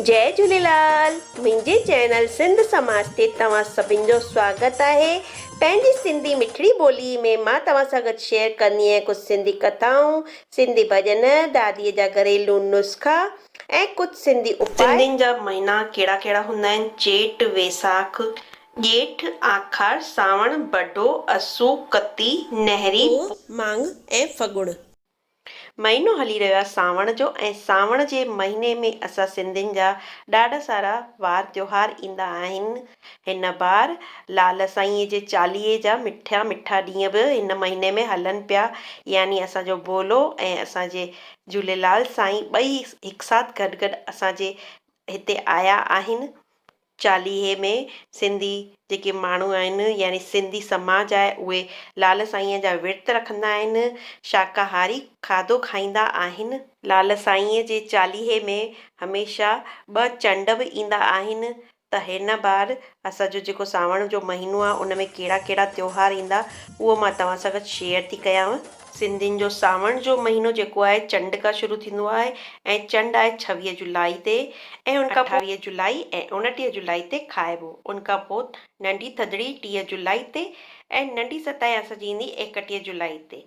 جئي جهوليلال منهنجي چينل سنڌ سماج تي توهان سڀن جو سواگت آهي پنهنجي سنڌي مٺڙي ٻولي ۾ مان توهان سان گڏ شيئر ڪندي آهيان ڪجهه سنڌي ڪٿائون سنڌي ڀڄن دادي جا گهريلو نسخا ۽ ڪجهه سنڌي اپاء. سنڌين جا مهينا ڪهڙا ڪهڙا هوندا آهن؟ چيٽ، ويساک، ڄيٺ، آکاڙ، سانوڻ، بڊو، اسو، ڪتي، نهري، پوء مانگهه ۽ ڦڳڻ. مهينو هلي رهيو آهي سانوڻ جو ۽ سانوڻ جي مهيني ۾ اسان سنڌين جا ڏاڍا سارا وار تيوهار ايندا آهن. هن بار لال سائينء جي چاليهي جا مٺا مٺا ڏينهن به هن مهيني ۾ هلن پيا يعني اسان جو ڀولو ۽ اسان جي جهوليلال سائين ٻئي هڪ ساٿ گڏ گڏ اسان جي هتي آيا آهن. چاليهي ۾ سنڌي جيڪي ماڻهو آهن يعني سنڌي سماج آهي اهي لال سائينء جا ورت رکندا آهن، شاڪاهاري کاڌو کائيندا آهن. لال سائينء جي چاليهي ۾ هميشه ٻه چنڊ به ايندا آهن ته هن بار اسان جو جيڪو سانوڻ جو مهينو آهي ان ۾ ڪهڙا ڪهڙا تيوهار ايندا اهو مان توهان سان گڏ شيئر ٿي ڪيانو. سنڌين جو سانوڻ جو مهينو جيڪو آهي چنڊ کان شروع ٿيندو آهي ۽ چنڊ آهي 26 جولائي تي ۽ ان کان پوء 28 جولائي ۽ 29 جولائي تي کائبو ان کان پوء ننڍي ٿڌڙي 30 جولائي تي ۽ ننڍي ستائي اسان جي ايندي 31 جولائي تي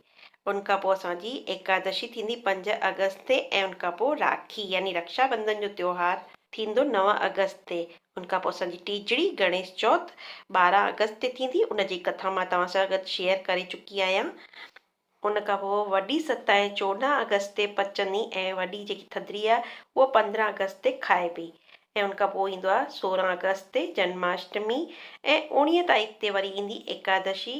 ان کان پوء اسان جي ايڪادشي ٿيندي 5 آگسٽ تي ۽ ان کان پوء راکي يعني رڪشا بنڌن جو تيوهار ٿيندو 9 آگسٽ تي ان کان پوء اسان جي ٽيجڙي گڻيش چوٿ 12 آگسٽ تي ٿيندي ان جي ڪٿا مان توهان سان گڏ شيئر ڪري چڪي آهيان. ان کان پوء وڏي ستائين 14 آگسٽ تي پچندي ۽ وڏي جيڪي ٿڌڙي آهي اها 15 آگسٽ تي کائبي ۽ ان کان پوء ايندو آهي 16 آگسٽ تي جنماشٽمي ۽ 19 تاريخ تي وري ايندي ايڪادشي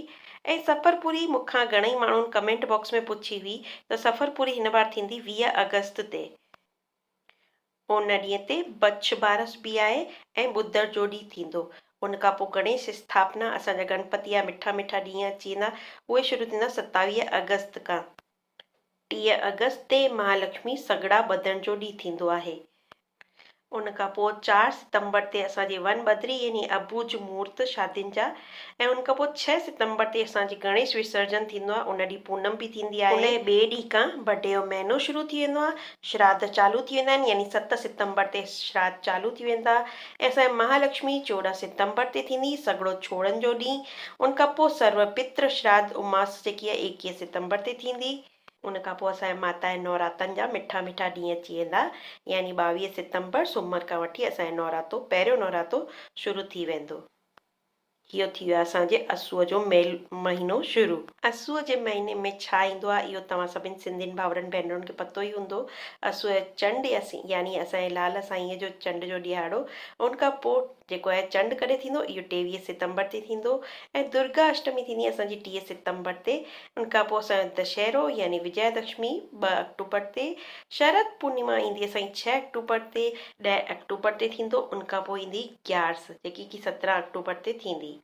۽ سفر پوري مون کان گهڻئي ماڻهن ڪمينٽ باڪس ۾ پڇي هئي ته سفر پوري هن بار ٿيندي 20 آگسٽ تي. ان ڏينهن تي بڇ بارس به آهي ۽ ٻڌر جو ڏينهن ٿيندو. ان کان پوء گڻيش اسٿاپنا، اسان جا گڻپتي جا مٺا مٺا ڏينهن اچي ويندا، اهي شروع ٿيندا 27 آگسٽ کان. 30 آگسٽ تي مهالڪشمي سڳڙا ٻڌڻ جو ڏينهن ٿيندو آهي. ان کان پوء 4 ستمبر تي اسان جي ون ٻڌري يعني ابوجھ مورت شادين جا ۽ ان کان پوء 6 ستمبر تي اسان جي گڻيش وسرجن ٿيندو آهي ان ڏينهن پونم به ٿيندي آهي. انهيء ٻئي ڏينهن کان بڊي جو مهينو شروع ٿي ويندو آهي، شراڌ چالو ٿي ويندا آهن يعني 7 ستمبر تي شراڌ چالو ٿي ويندا ۽ اسان جي مهالڪشمي 14 ستمبر تي ٿيندي، سڳڙو ڇوڙن جو ڏينهن، ان کان پوء سرو پتر شراڌ اماس جيڪي آهي 21 ستمبر تي ٿيندي. ان کان پوء اسان جي ماتا جي نوراتن جا مٺا مٺا ڏينهن اچي ويندا يعني 22 ستمبر سومر کان وٺي اسان جو نوراتو پهريون نوراتو شروع ٿي ويندو. اهو ٿي ويو اسان جي اسوء جو مهينو شروع. اسوء جي مهيني ۾ ڇا ايندو آهي اهو توهان سڀني سنڌين ڀائرن ڀينرن کي پتو ئي هوندو. اسوء جو چنڊ يعني اسان جي لال سائينء جو چنڊ جو ڏهاڙو ان کان پوء جيڪو آهي چنڊ ڪڏهن ٿيندو اهو 23 ستمبر تي ٿيندو ۽ درگا اشٽمي ٿيندي اسان جي 30 ستمبر تي ان کان پوء اسان جو دشهرو يعني وجيا دشمي 2 آڪٽوبر تي شرد پورنيما ايندي اسان جي 6 آڪٽوبر تي 10 آڪٽوبر تي ٿيندو ان کان پوء ايندي گيارس جيڪي ڪي 17 آڪٽوبر تي ٿيندي.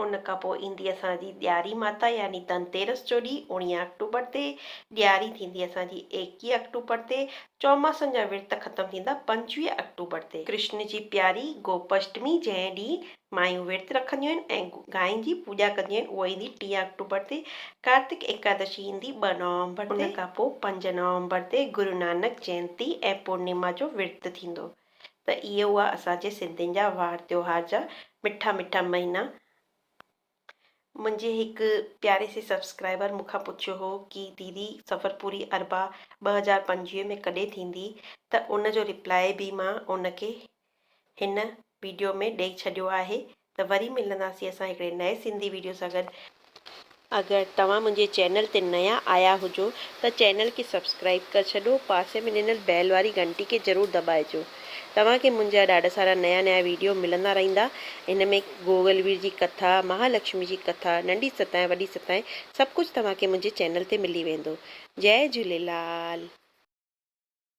ان کان پوء ايندي اسان جي ڏياري ماتا يعني ڌنتيرس جو ڏينهن 19 آڪٽوبر تي، ڏياري ٿيندي اسان جي 21 آڪٽوبر تي، چوماسن جا ورت ختم ٿيندا 25 آڪٽوبر تي. ڪرشن جي پياري گوپ اشٽمي جنهن ڏينهن مايون ورت رکنديون آهن ۽ گائين جي پوڄا ڪنديون آهن اها ايندي 30 آڪٽوبر تي، ڪارتڪ ايڪادشي ايندي 2 نومبر تي. ان کان پوء 5 نومبر تي گرو نانڪ جينتي ۽ پورنيما جو ورت ٿيندو. ته اهي هئا اسان جي سنڌين جا وار تيوهار جا مٺا مٺا مهينا. منهنجي هڪ پياري سي سبسڪرائبر مون کان پڇيو هو ڪي ديدي سفر پوري اربع 2025 ۾ ڪڏهن ٿيندي ته ان جو ريپلائي به مان ان کي هن ويڊيو ۾ ڏئي ڇڏيو آهي ته وري ملنداسين اسان هڪڙي نئين سنڌي ويڊيو سان گڏ. اگر توهان منهنجي چينل تي نيا آيا هجو ته چينل کي سبسڪرائيب ڪر ڇڏو پاسي ۾ ڏنل بيل واري گهنٽي کي ضرور دٻائجو توهان کي منهنجا ڏاڍا سارا نيا نيا ويڊيو ملندا رهندا هن ۾ گوگل وير جي ڪٿا مها لڪشمي جي ڪٿا ننڍي ستائين وڏي ستائين سڀ ڪجهه توهان کي منهنجي چينل تي ملي ويندو جئي جهوليلال.